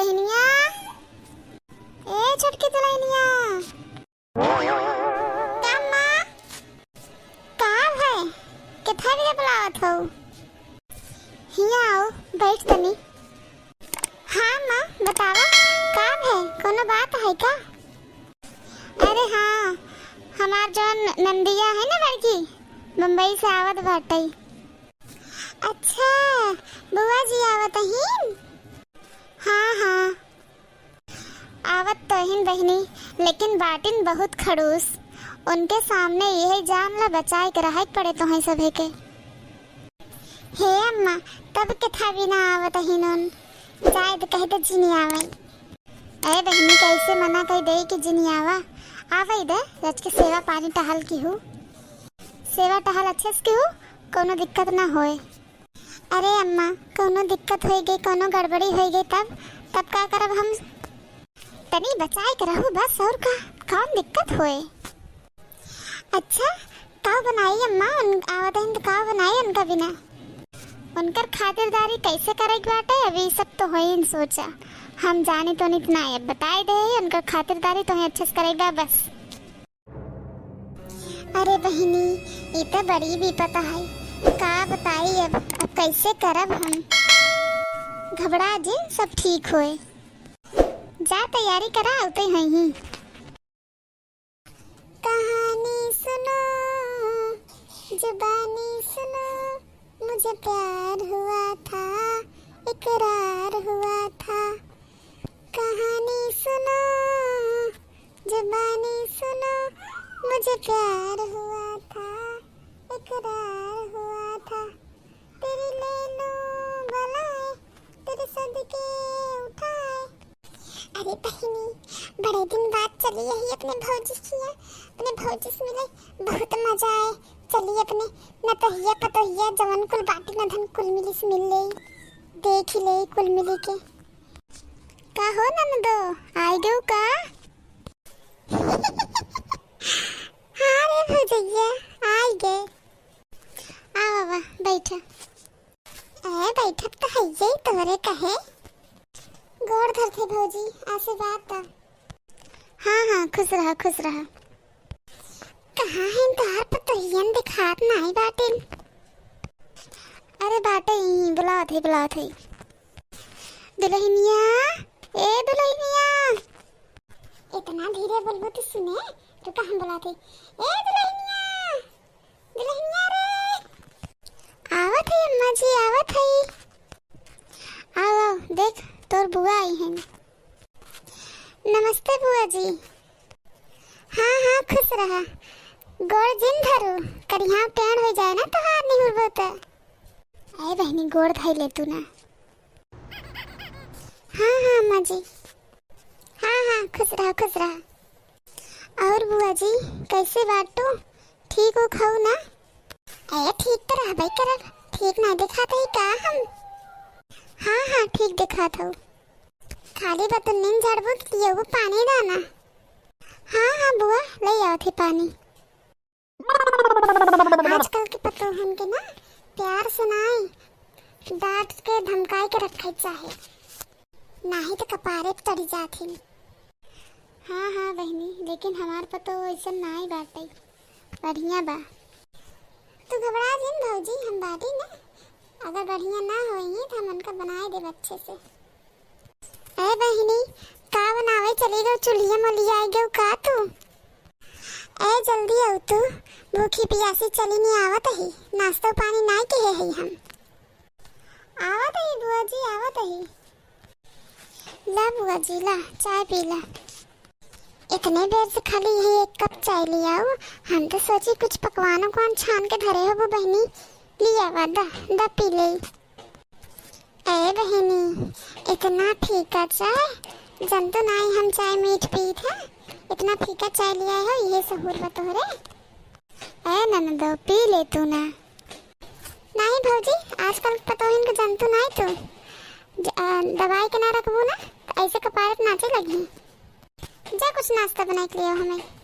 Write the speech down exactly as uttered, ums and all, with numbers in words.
दुलहिनिया, ए छोटकी दुलहिनिया। का माँ? का भय? केथा बिना बुलावत हऊ? हियाँ आओ, बैठ तनी। हाँ माँ, बतावा, का भय? कोनो बात है का? अरे हाँ, हमार जौन नंदिया है ना बड़की, बम्बई से आवत बाटई। अच्छा, बुआ जी आवत हीन? हाँ, हाँ। आवत तो हिन बहिनी, लेकिन बाटिन बहुत खड़ूस। उनके सामने यही जान ला बचाए के रहे के पड़े तोहई सभे के। हे अम्मा, तब केथा बिना आवत हिन उन? जाए दे, कह दे जिनी आवई। ए बहिनी, कैसे मना कई दे कि जिनी आवा? आवई दे, रच के सेवा पानी टहल की हूँ। सेवा टहल अच्छे से की हूँ, कोनो दिक्कत ना होए। अरे अम्मा, कौनो दिक्कत होइ गई, कौनो गड़बड़ी होइ गई तब, तब का करब हम? तनी बचाए के रहू बस, और का, कौन दिक्कत होए? अच्छा, का बनाई अम्मा, उन आवत हैं तो का बनाई उनका बिना? उनकर खातिरदारी कैसे करे के बाटे, अभी सब तो होई न सोचा। हम जानी तो नित ना है, बताए दे, उनकर खातिरदारी तो अच्छे से करे बा बस। अरे बहिनी, ई त बड़ी विपत है, का बताई अब, अब कैसे करब हम? घबरा जिन, सब ठीक होए। जा तैयारी करा, आते हैं ही। कहानी सुनो, जुबानी सुनो, मुझे प्यार हुआ था, इकरार हुआ था। कहानी सुनो, जुबानी सुनो, मुझे प्यार हुआ था, इकरार हुआ था। तेरे ले लूं भलाए, तेरे सदके उठाए। अरे बहिनी, बड़े दिन बाद चली यही अपने भौजी किया, अपने भौजी से मिले, बहुत मजा आए। चली अपने नतोहिया पतोहिया जवन कुल बाटी नधन कुल मिली से मिल ले, देख ही ले कुल मिली के। का हो ननदो, आइ गयो का? हाँ रे भौजैया, आइ गए। आवा, आवा, बैठा। ए, बैठब तो हइये तोहरे कहे। गोड़ धरते भौजी, आशीर्वाद दा। हाँ, हाँ, खुश रहा, खुश रहा। कहाँ हैं तोहार पतोहियन, दिखात नाई बाटिन? अरे बाटे ही, बुलावत है, बुलावत है। दुलहिनिया, ए दुलहिनिया। इतना धीरे बोलबो तो सुने, रुका हम बुलाते। ए दुलहिनिया, दुलहिनिया रे। आवत है अम्मा जी, आवत है। आओ, आओ, देख, तोर बुआ आई हैं। नमस्ते बुआ जी। हाँ, हाँ, खुश रहा। गोड़ जिन धरू, करिहा टेढ़ हो जाए ना तोहार निहुरबो त। ए बहिनी, गोड़ धइ ले तू ना। हाँ, हाँ, अम्मा जी। हाँ, हाँ, खुश रहा, खुश रहा। और बुआ जी, कैसे बाटू? ठीक हो खाऊ ना? ए, ठीक तो रहबे करब, ठीक ना दिखात ही का हम? हाँ, हाँ, ठीक दिखात हऊ। खाली बतुन्निन झाड़बू कि पियबू पानी दाना? हाँ, हाँ, बुआ, ले आवत ही पानी। आजकल के पतोहन के ना प्यार से नाई, डांट के धमकाई के रखे चाहे, नाही तो कपारे पे चढ़ी जात हिन। हाँ, हाँ बहिनी, लेकिन हमार पतोह वैसन नाई बाटे, बढ़िया बा। तू घबरा जिन भौजी, हम बाटी ना, अगर बढ़िया ना होई तो हम उनका बनाए देब अच्छे से। ए बहिनी, का बनावे चली गऊ, चुल्हिया मोलिया आई गऊ का तू? ए जल्दी आऊ तू, भूखी पियासी चली नहीं आवत ही, नाश्तो पानी नाई किहे ही हम। आवत ही बुआ जी, आवत ही। ला बुआ जी ला, चाय पी ला। इतने बेर से खाली यही एक कप चाय ले आऊ, हम तो सोची कुछ पकवान उकवान छान के धरे होबू बहिनी, ले आवा दा, दा पी ले। ए बहिनी, इतना फीका चाय, जनतू नाई हम चाय मीठ पीत है, इतना फीका चाय ले आए हो, ये सहूर बा तोहरे? ए ननदो, पी ले तू ना। नहीं भौजी, आजकल पतोहिन के जनतू नाई तू, ज-, आ, दबाई के ना रखबू ना, तो ऐसे कपारे पे नाचे लगी। जा कुछ नाश्ता बनाए के लिए आओ हमें।